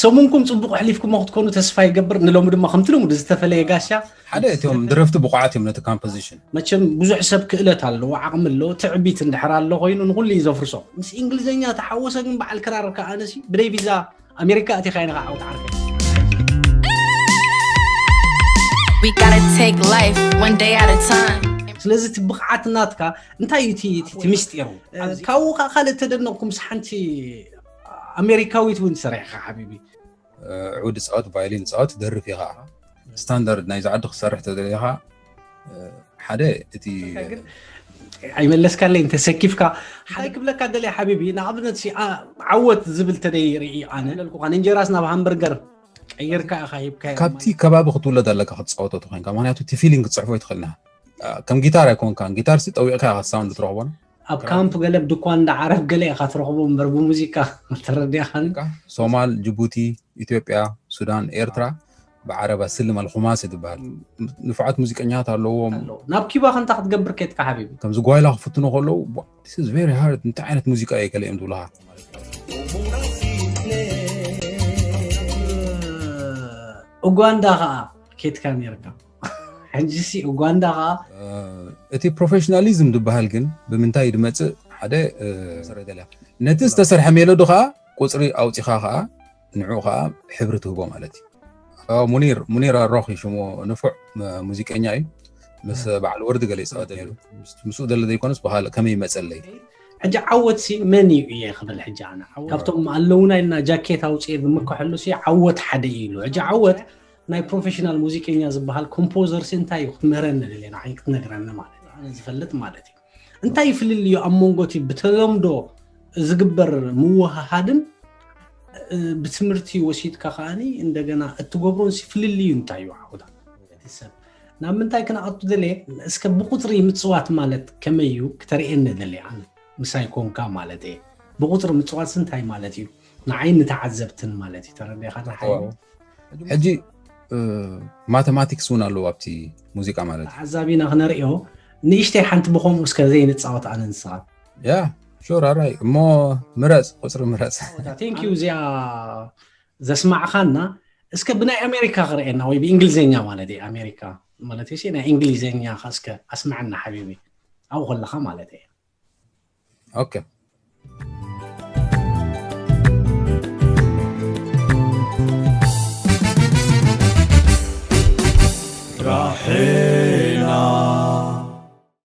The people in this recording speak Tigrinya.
ሰሙንኩም ጽቡቕ ኣሕሊፍኩሞ ክትኮኑ ተስፋ ይገብር። ንሎሚ ድማ ከምቲ ልሙድ ዝተፈለየ ጋሻ ሓደ እቶም ድረፍቲ ብቑዓት እዮም ነቲ composition። መቸም ብዙሕ ሰብ ክእለት ኣለዎ፣ ዓቕሚ ኣለዎ። ትዕቢት እንድሕር ኣሎ ኮይኑ ንኹሉ እዩ ዘፍርሶ። ምስ እንግሊዝኛ ተሓወሰ ግን በዓል ክራር ከኣ ኣነሲ ብደይ ቪዛ ኣሜሪካ ኣቲኻ ኢኻ ዓውት ዓርከይ። We gotta take life one day at a time. ስለዚ እቲ ብቕዓት ናትካ እንታይ እዩ እቲ እቲ ምስጢሩ? ካብኡ ከዓ ካልእ ተደነቕኩ ምስ ሓንቲ ኣሜሪካዊት እውን ሰሪሕካ ሓቢቢ። ዑድ ፃወት፣ ቫዮሊን ፃወት፣ ደርፍ ኢኻ። ስታንዳርድ ናይዚ ዓዲ ክሰርሕ ተደሊኻ ሓደ እቲ ኣይመለስካለይ እንተሰኪፍካ ሓይ ክብለካ ደልየ ሓቢቢ። ንኣብነት ዓወት ዝብል ተደይ ርኢ ኣነ ለልኩኻ እንጀራስ ናብ ሃምበርገር ቀይርካ ኢኻ ሂብካ ካብቲ ከባቢ ክትውለድ ኣለካ ክትፃወቶ ተኮይንካ፣ ምክንያቱ እቲ ፊሊንግ ክትፅሕፎ ይትኽእልና። ከም ጊታር ኣይኮንካን፣ ጊታር ሲ ጠዊቕካ ኢኻ ሳውንድ ትረኽቦን ኣብ ካምፕ ገለ ብድኳ እንዳ ዓረብ ገለ ኢኻ ትረኽቦ እምበር ብሙዚቃ ተረዲኻን። ሶማል፣ ጅቡቲ፣ ኢትዮጵያ፣ ሱዳን፣ ኤርትራ ብዓረብ ኣስልም ኣልኹማሲ ትበሃል። ንፉዓት ሙዚቀኛታት ኣለዎም። ናብ ኪባ ክንታ ክትገብር ኬትካ ሓቢቢ። ከምዚ ጓይላ ክፍትኑ ከለዉ this is very hard፣ እንታይ ዓይነት ሙዚቃ እዩ ገለ እዮም ዝብሉኻ። ኡጋንዳ ከዓ ኬትካ ነርካ። ሕጂሲ ኡጋንዳ ከዓ እቲ ፕሮፌሽናሊዝም ዝበሃል ግን ብምንታይ ድመፅእ ሓደ ነቲ ዝተሰርሐ ሜሎዲ ከዓ ቁፅሪ ኣውፂኻ ከዓ ንዑ ከዓ ሕብሪ ትህቦ ማለት እዩ። ሙኒር ሙኒር ኣሮኽ እዩ ሽሙ። ንፉዕ ሙዚቀኛ እዩ። ምስ በዓል ወርዲ ገለ ይፃወት ነይሩ። ምስኡ ደለ ዘይኮነስ ብካልእ ከመይ ይመፀለይ። ሕጂ ዓወት ሲ መን እዩ እየ ክብል ሕጂ ኣነ ካብቶም ኣለውና ኢልና ጃኬት ኣውፅኤ ዝምከሐሉ ሲ ዓወት ሓደ እዩ ኢሉ። ሕጂ ዓወት ናይ ፕሮፌሽናል ሙዚቀኛ ዝበሃል ኮምፖዘር ሲ እንታይ እዩ ክትምህረኒ ደለ ንዓይ ክትነግረኒ ማለት እዩ። ኣነ ዝፈልጥ ማለት እዩ። እንታይ ፍልልዩ ኣብ መንጎ እቲ ብተለምዶ ዝግበር ምውህሃድን ብትምህርቲ ወሲድካ ከዓኒ እንደገና እትገብሮን ሲ ፍልልዩ እንታይ እዩ? ዓውታ እቲ ሰብ ናብ ምንታይ ክነኣቱ ደልየ እስከ ብቁፅሪ ምፅዋት ማለት ከመይ እዩ ክተርእየኒ ደልየ ኣነ ምሳይ ኮንካ ማለት እየ። ብቁፅሪ ምፅዋት ሲ እንታይ ማለት እዩ? ንዓይ ንተዓዘብትን ማለት እዩ። ተረዲኻ ሓይ ሕጂ ማተማቲክስ እውን ኣለዎ ኣብቲ ሙዚቃ ማለት እዩ። ተዓዛቢና ክነርእዮ ንእሽተይ ሓንቲ ብኸምኡ እስከ ዘይንፃወት ኣነ ንስኻ። ያ ሹር ኣራይ እሞ ምረፅ ቁፅሪ ምረፅ። ቴንክ ዩ እዚኣ ዘስማዕኻና እስከ ብናይ ኣሜሪካ ክርእየና ወይ ብእንግሊዝኛ ማለት እዩ ኣሜሪካ ማለት እዩ ናይ እንግሊዝኛ እስከ ኣስምዐና ሓቢቢ ኣብኡ ከለኻ ማለት እዩ። ኦኬ ራሒ